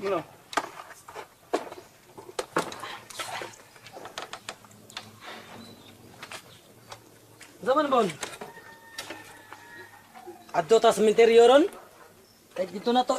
Ano? Zaman bon. Adto ta sa sementeryo ron. Kahit dito na to,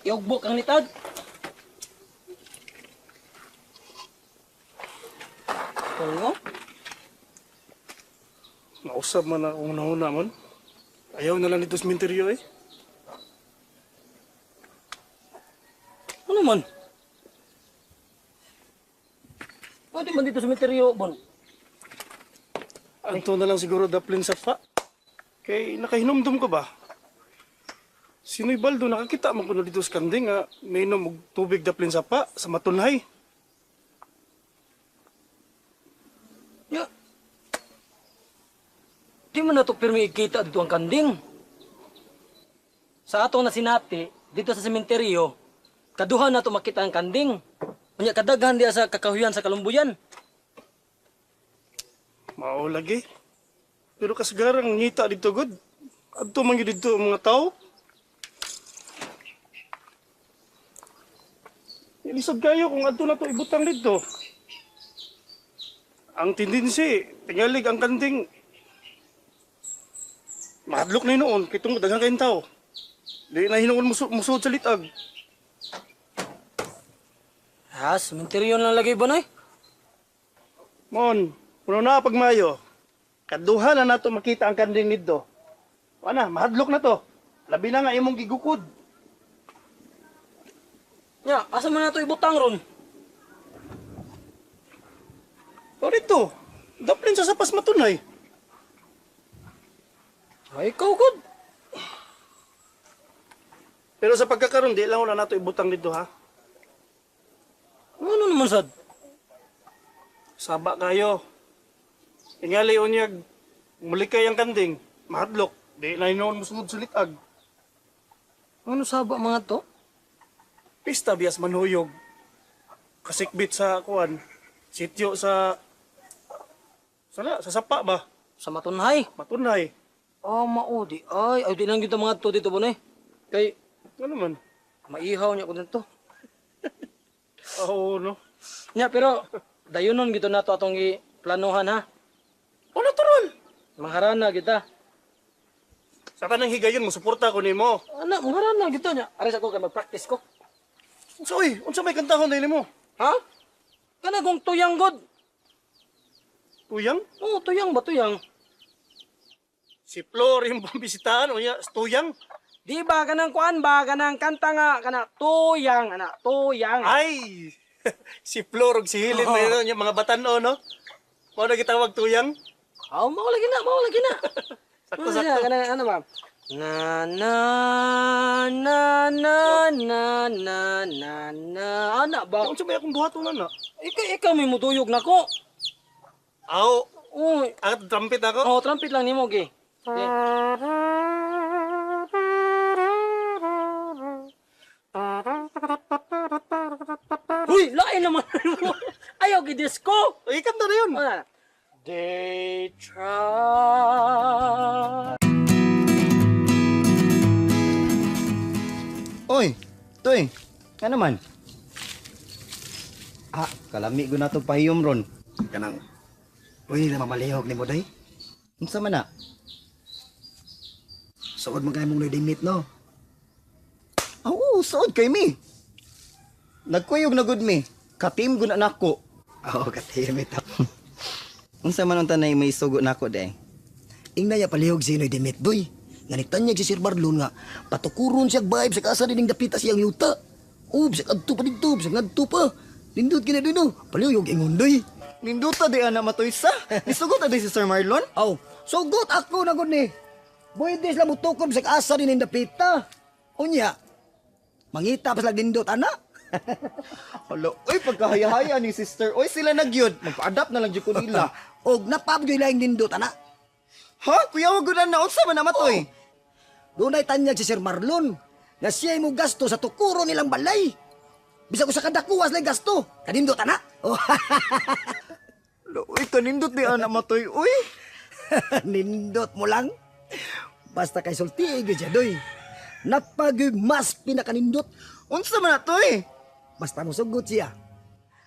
iugbok ang nitag. Ano? Nausap man akong nahuna man. Ayaw na lang dito sa minteryo eh. Ano man? Pwede man dito sa sementeryo, Bon. Anto na lang siguro daplin sa fa. Kay nakahinumdum ko ba? Sino'y Baldo nakakita man kuno dito sa kanding nga may inom og tubig daplin sa pa sa matunhay. Ya. Di man na to pirmi ikita dito ang kanding. Sa atong nasinati, dito sa sementeryo, kaduha na to makita ang kanding. Unya kadaghan diya sa kakahuyan sa kalumbuyan. Mao lagi. Pero kasgarang ngita dito gud. Adto man gyud dito ang mga tao. Ilisod kayo kung adto na to ibutang dito. Ang tendency, tingalig ang kanding. Mahadlok na hinuon, kay tungod daghan kayong tao. Di na hinuon musod sa litag. Ha, sementeryo lang lagi ba, Noy? Mon, puno na pagmayo. Kaduha na nato makita ang kanding nidto. Wala, mahadlok na to. Labi na nga imong gigukod. Ya, asa man na to ibutang ron? O dito, daplin sa sapas matunay. Ay, ikaw, good. Pero sa pagkakaroon, di lang wala nato ibutang dito ha. Ano naman, sad? Saba kayo. Ingali unyag, muli kay ang kanding, mahadlok. Di na hinuon musunod sa litag. Ano saba mga to? Pista bias manhuyog. Kasikbit sa kuan, sityo sa sana sa sapa ba? Sa matunhay. Matunay. Oh, mao di. Ay, ay di lang gyud ang mga to dito ba, Noy? Kay Ano man? maihaw niya ko dito. Oo, no. Nya, pero dayunon gito nato atong giplanuhan ha. O natural. Mangharana kita. Sa tanang higayon mo suporta ko nimo. Ana, mangharana gito nya. Aris ako kay mag-practice ko. Unsa oy, unsa may kantahon dili mo? Ha? Kana kung tuyang god. Tuyang? Oo, tuyang ba tuyang? Si Flor yung pambisitahan o niya, tuyang. Di ba kanang kuan ba kanang kanta nga kana tuyang ana tuyang. Ay! Si Flor ug si Helen oh. Yun, yung mga batan-o, no? Mao na gitawag tuyang. Aw, mao lagi na, mao lagi na. Sakto, Ano siya, sakto. Kanang ano ba? Na na na na na na na na ana ba? Unsa may akong buhaton na? Ikaw ikaw may mutuyog nako. Aw, Uy, ang trumpet ako. oh, trumpet lang nimo gi. Okay. Uy, lain naman. Ayaw gi disco. Ay, kanta na yun. Ano na? They try. Oy, Toy, ano man? Ah, kalami ko na itong pahiyom ron. Kanang, uy, na mamalihog ni mo day. Unsa man na? Suod man kayo mong dimit, no? Ah, Oo, suod kay mi. Nagkuyog na gud mi. Katim gud na nako. Oo, katimit. Unsa man ang tanay may sugo nako day? Ingna ya palihog si Inoy dimit, doy. Nga nagtanyag si Sir Barlon nga, patukuron siya vibe sa kasa dining dapita siyang yuta. Ub, sa kadto pa dito, sa ngadto pa. Nindot kina doy, no? Palihog ingon, doy. Ninduta di ana matoy sa. Nisugot na day si Sir Marlon. Aw, sugot ako na gud ni. Pwede sila mutukod sa kasa dining dapita. Unya, mangita pa sila nindot, ana. Hala, oy pagkahaya-haya ni sister. Oy sila nagyud. Magpa-adapt na lang jud ko nila. Og napab gyud laing nindot, ana. Ha? Kuya wag gud na unsa man na matoy? Dunay tanyag si Sir Marlon na siya mo gasto sa tukuro nilang balay. Bisag usa ka dakuwas lay gasto. Kanindot ana. Oh, Hala, oy kanindot di ana matoy. Oy. nindot mo lang. Basta kay sulti gyud siya doy. Napag mas pinakanindot. Unsa man na to eh? Basta mosugot siya.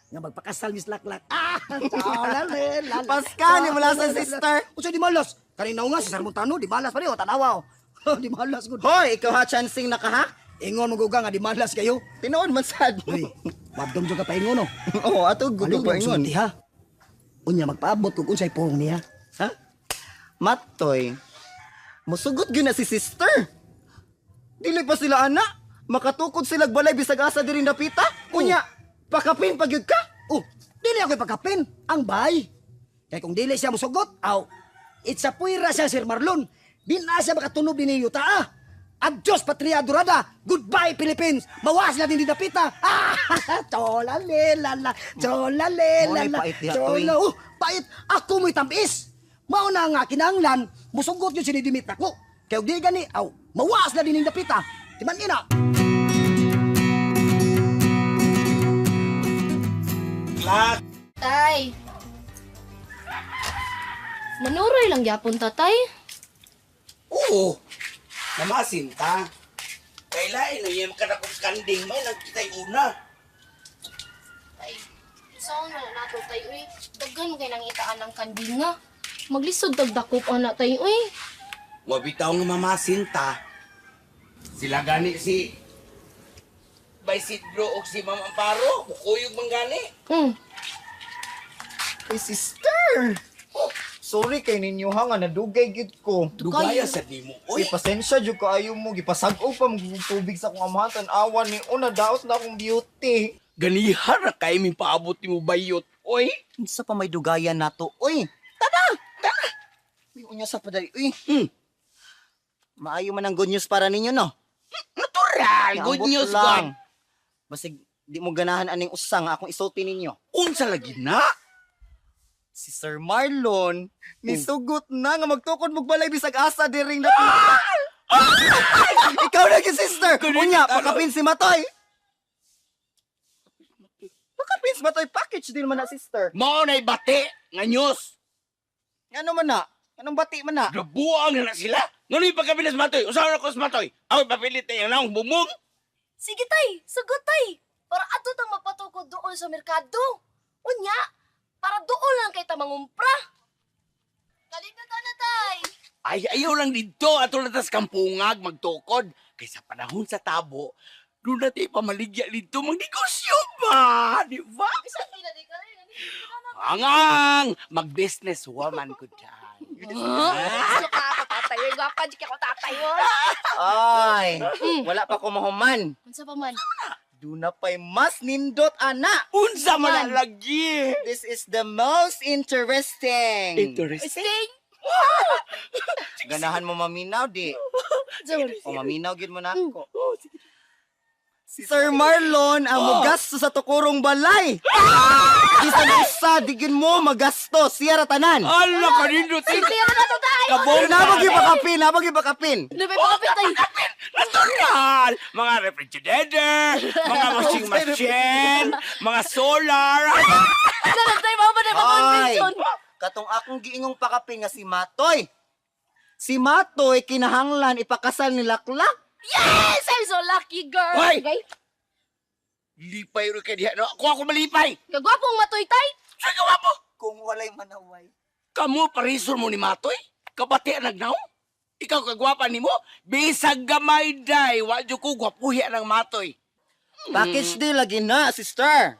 Nga magpakasal mis laklak. Ah! Cholale, lala. Paska, ni mula sa sister. Unsa di malas? Kaninaw nga si Sarmontano, di malas pa rin. O, tanawa. Oh. Di malas gud. Hoy, ikaw ha chancing na ka ha? Ingon mo guga nga di malas kayo. Tinuod man sad. Uy, mabdom jud ka paingon no. Oo, ato gudo Balik pa mo ingon. sulti ha. Unya magpaabot kung unsay pulong niya. Ha? Matoy. Musugot gyud na si sister. Dili pa sila ana. Makatukod sila balay bisag asa diri napita. Unya, pakapin pa gyud ka. Oh, dili ako ipagkapin. Ang bay. Kay kung dili siya musugot, aw, it's a puwira siya, Sir Marlon. Di na siya makatunob din yuta, ah. Adios, Patria Dorada. Goodbye, Philippines. Mawas na din dapita. Ah, cholale, lala, cholale, Mo na'y lala. pait diha, toy. Chola, oh, pait. Ako mo'y tamis. Mao na nga kinahanglan, musugot yun sinidimit nako. Kaya di gani, aw, mawas na din dapita. Timan ina. Tay. Manuroy lang gyapon tatay. Oo. Namasin ta. Kailain na yung kadakop sa kanding, may nagkita'y una. Tay, saan man na nato tay uy. Daghan mo kay nangitaan ng kandinga. Maglisod tag dakop ana tay uy. Wabitaw nga mamasin ta. Sila gani si Bay Sidro o si Ma'am Amparo, kukuyog man gani. Ay, sister. Oh, sorry kay ninyo ha nga nadugay gyud ko. Dugaya sa di mo, Uy, uy. pasensya jud kaayo mo gipasag-o pa mo tubig sa akong amahan tan-awan ni una daos na akong beauty. Ganihan na kay mi paabot ni mo bayot, uy. Unsa pa may dugayan nato, uy? Tara, tara. Uy, unya sa padali, uy. Maayo man ang good news para ninyo, no? Natural, good Naambot news lang. God. Basig di mo ganahan aning usang nga akong isulti ninyo. Unsa lagi na? Si Sir Marlon nisugot na nga magtukod mo balay bisag asa diring napita. Ikaw na gyud, sister. Unya, pakapin si Matoy. Pakapin si Matoy package din man na, sister. Mao na'y bati nga news. Ano man na? Anong bati man na? Nabuang na na sila. Ngano yung pagkabilas matoy? Usahan ako sa matoy. Ako ipapilit na yung naong bumong. Sige tay, sugot tay. Para ato tang magpatukod doon sa merkado. Unya, para doon lang kay ta mangumpra. Kalit na ta na tay. Ay, ayaw lang dito. Ato na tas kampungag, magtukod. Kaysa panahon sa tabo, doon natin ipamaligya dito. Magnegosyo ba? Di ba? Bisan pila di ka rin. Angang! Mag-business woman ko dyan. Gusto ka ako tatay. Uy, gwapa di ka ako tatay. Oy. Ay, wala pa ko mahuman. Unsa pa man? Duna pa'y mas nindot, ana. Unsa man na lagi! This is the most interesting. Interesting. Sting. Ganahan mo maminaw, di. O maminaw, gyud mo na ako. Si Sir Marlon ang mogasto sa tukurong balay. Bisan usa, di gyud mo magasto. Siya ra tanan. Ala, kanindot! Sige na to tay. Kabong Nabag yung pakapin, nabag yung pakapin. Ano ba pakapit tay? Natural! Mga refrigerator, mga washing machine, mga solar. Sana tay, mao ba na Ay, pa-convention? katong akong giingong pakapin nga si Matoy. Si Matoy kinahanglan ipakasal ni Laklak. Yes! I'm so lucky, girl! Hoy! Okay? Lipay rin kay diha. No? Ako ako malipay. Kagwapong matoy, tay! Sige, wapo! Kung walay manaway. Kamu parisor mo ni Matoy? Kabati ang nagnaw? Ikaw kagwapa nimo? Bisag gamay day, wa jud ko gwapuhi ng Matoy. Package deal lagi na, sister.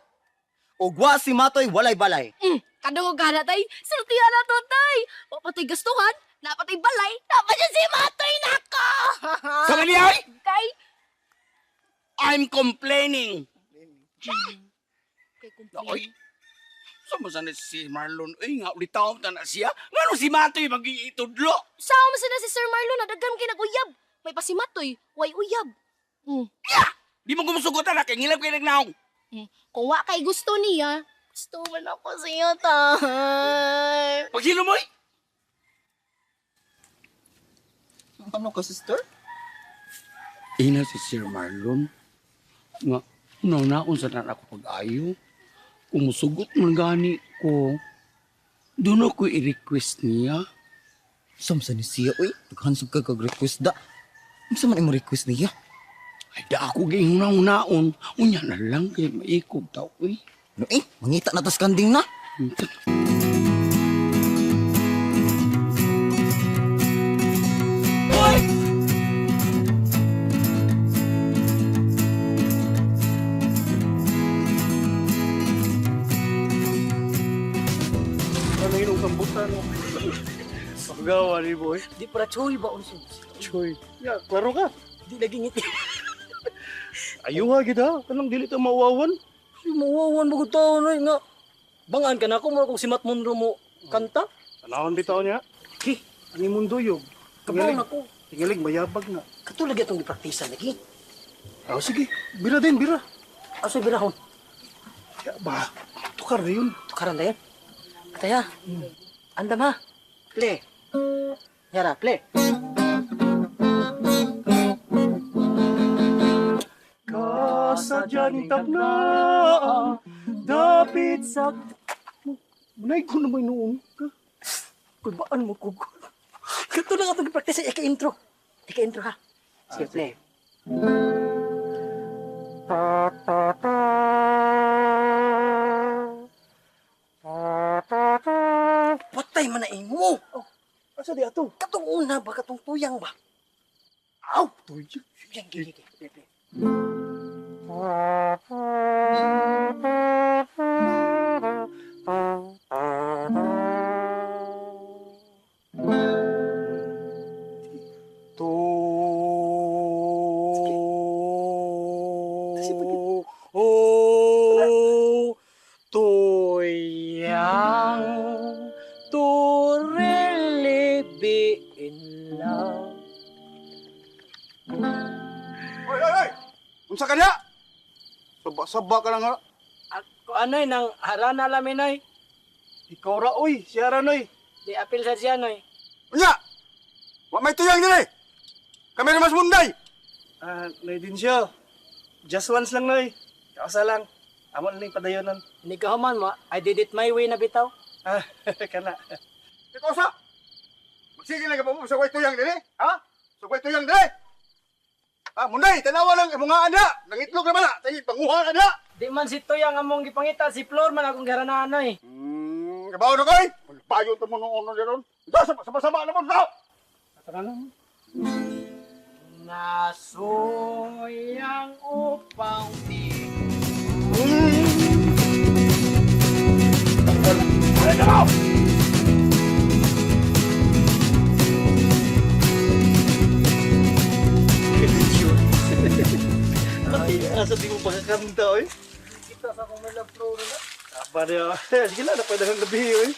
Ugwa si Matoy walay balay. Kadungog ka na, tay! Sultihan na to, tay! Wa patay gastuhan, napatay balay, dapat siya si matoy nako! Sa ay, Kay! I'm complaining. Kay complain. Oy. Sama sana si Marlon? Uy, nga ulitaw ta na siya. Ngano si Matoy magiitudlo? Sama man sila si Sir Marlon, na daghan kay nag-uyab. May pasimatoy, way uyab. Ya! Di mo gumusugot na kay ngilab kay nagnaong. Kung wa kay gusto niya, gusto man ako sa iyo, tay. Pagsilo mo. Ano ka, sister? Ina si Sir Marlon. Nga, naon sa na ako pag-ayo. Kung musugot man gani ko, doon ako i-request niya. Samsa ni siya, uy. Naghansog ka kag request da. Unsa man imo request niya? Ay, da ako gihuna-hunaon. Unya na lang kay maikog tao, uy. No eh, mangita na tas kanding na. Ano yun ang kambutan? Paggawa ni boy. Di para choy ba unsa? Choy. Ya, klaro ka. Di lagi ngiti. Ayuha gid ha. Kanang dili ta mawawan. Ay, mawawan mo gud taon oy nga. Bangaan ka na ako, mura kong si Matt Monroe mo kanta. Tanawon bitaw niya. Ki, Ang imong duyog. kabaw na ko. Tingalig mayabag na. Katulad itong gipraktisa lagi. Ah, sige. Bira din, bira. Asa birahon? Ya ba, tukar na yun. Tukaran dayon. Ataya. Andam ha. Play. Yara, play. Kasadyan tapnaan, dapit sa... Munay ko naman noon ka. Kulbaan mo kug. Katulad atong gipraktisa ika-intro. Ika-intro ha. Sige, play. Patay man na imo. Oh, Asa di ato? Katong una ba katong tuyang ba? Aw, tuyang. Yan, gigi, gigi. Play, play. To... Oh, tuyang to really be in love. Oy, oy, oy! Unsa ka diha? Saba-saba ka lang ha. Ako anoy nang harana lamin oy. Ikaw ra, oy. Siya ra, noy. Di apil sa siya noy. Unya! Wa may tuyang diri. Kami ra mas munday. Ah, noy din siya. Just once lang, noy. Kausa lang. Amo na lang padayonan. Hindi ka human mo, I did it my way na bitaw. Ah, kana. Ikaw sa. Magsige lang ka pa mo sa way tuyang diri, ha? Sa way tuyang diri. Ah, munday, tanawa lang imong nga ana. Nangitlog na bala, tayo panguha na. Di man si Tuyang among gipangita, si Flor man akong giharanaan noy. Kabaw na kay. Payo to mo noon na ron. Da sama-sama na mo na. Tara lang. Nasuyang upang di Ay, asa di mo pagkakanta, oy. kita sa akong love Flor na. Aba niya. Sige lang, napwede kang gabi, oy.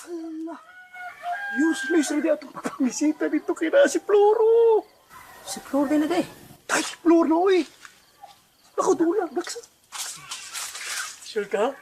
Ala. Useless rin atong pagpamisita dito kay na si Floro. Si Flor din na day. Tay, si Floro, oy. Ako dulang, naksa. Sure ka?